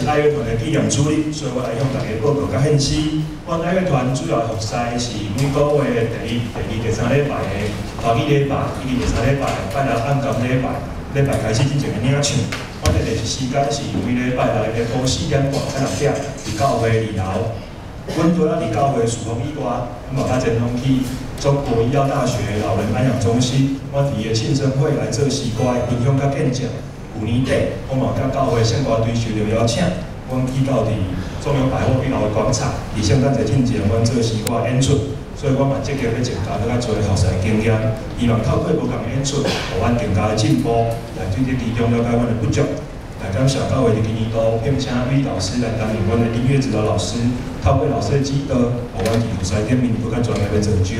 愛樂團的紀念主日，所以我來向大家報告佮獻詩。阮愛樂團主要服侍是每個月第一、第二、第三禮拜的華語禮拜，以及第三禮拜拜六暗暝禮拜，禮拜開始進前的領唱。阮的練習時間是每禮拜六下晡4點半到6點，佇教會二樓。阮除了佇教會事奉以外，阮嘛較前往去中國醫藥大學老人安養中心，阮佇伊的慶生會來做詩歌的分享佮見證。舊年底，我嘛佮教會聖歌隊受著邀請，阮去到佇中友百貨一樓的廣場，佇聖誕節進前，阮做詩歌演出，所以我嘛積極欲增加閣較濟服侍經驗，希望透過無仝的演出，予阮更加的進步，來對這其中了解阮的不足。來感謝教會佇今年度聘請呂老師來擔任阮的音樂指導老師，透過老師的指導，予阮佇服侍頂面閣較專業的造就。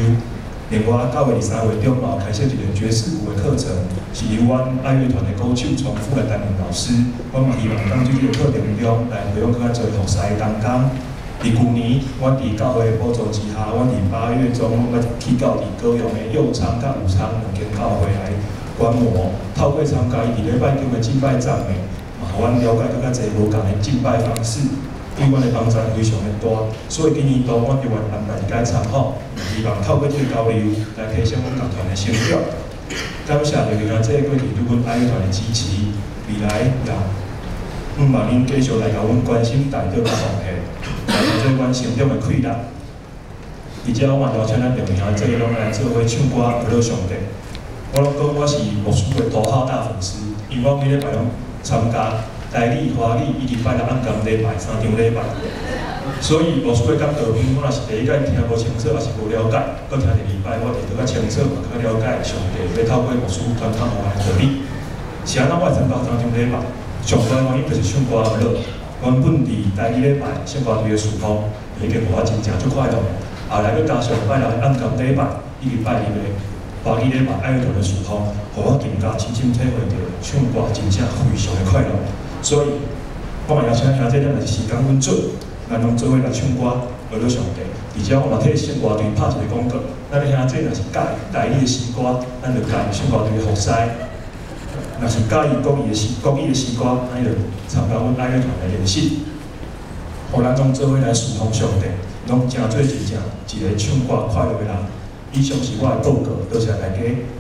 另外，教會佇3月中嘛有開設一個爵士鼓的課程，是由阮愛樂團的鼓手重複來擔任老師。我嘛希望當這個課程中來培養閣較濟服侍的同工。佇舊年，阮佇教會的補助之下，阮佇8月中，阮去到佇高雄的右昌佮武昌兩間教會來觀摩，透過參加伊佇禮拜中的敬拜讚美，嘛予阮了解閣較濟無仝的敬拜方式，對阮的幫助非常的大。所以今年度，阮就願安排一擺參訪，希望透過這個交流來提升阮樂團的成長。感謝劉玲阿姐過去對阮愛樂團的支持，未來也向望恁繼續來共阮關心、帶導佮奉獻，來做阮成長的氣力。而且我嘛邀請咱著名阿姐攏來做伙唱歌，學樂上帝。我攏講我是牧師的頭號大粉絲，因為我每禮拜攏參加台語、華語以及拜六暗暝禮拜三場禮拜，所以牧師的講道片，我若是第一擺聽無清楚，抑是無了解，閣聽第二擺，我就閣較清楚，嘛較了解上帝欲透過牧師傳講予阮的道理。是按怎我會參加三場禮拜？上大原因就是唱歌學樂。原本佇台語禮拜聖歌隊的事奉，就已經予我真正足快樂。後來閣加上拜六暗暝禮拜以及拜日的華語禮拜愛樂團的事奉，予我更加深深體會著唱歌真正非常的快樂。所以，我嘛邀請兄弟，咱若是時間允准，咱攏做伙來唱歌，學樂上帝。而且我嘛替聖歌隊拍一個廣告，咱的兄弟若是佮意台語的詩歌，咱就佮意聖歌隊的服侍；若是佮意國語的詩歌，咱就參加阮愛樂團的練習。予咱攏做伙來事奉上帝，攏成做真正一個唱歌快樂的人。以上是我的報告，多謝大家。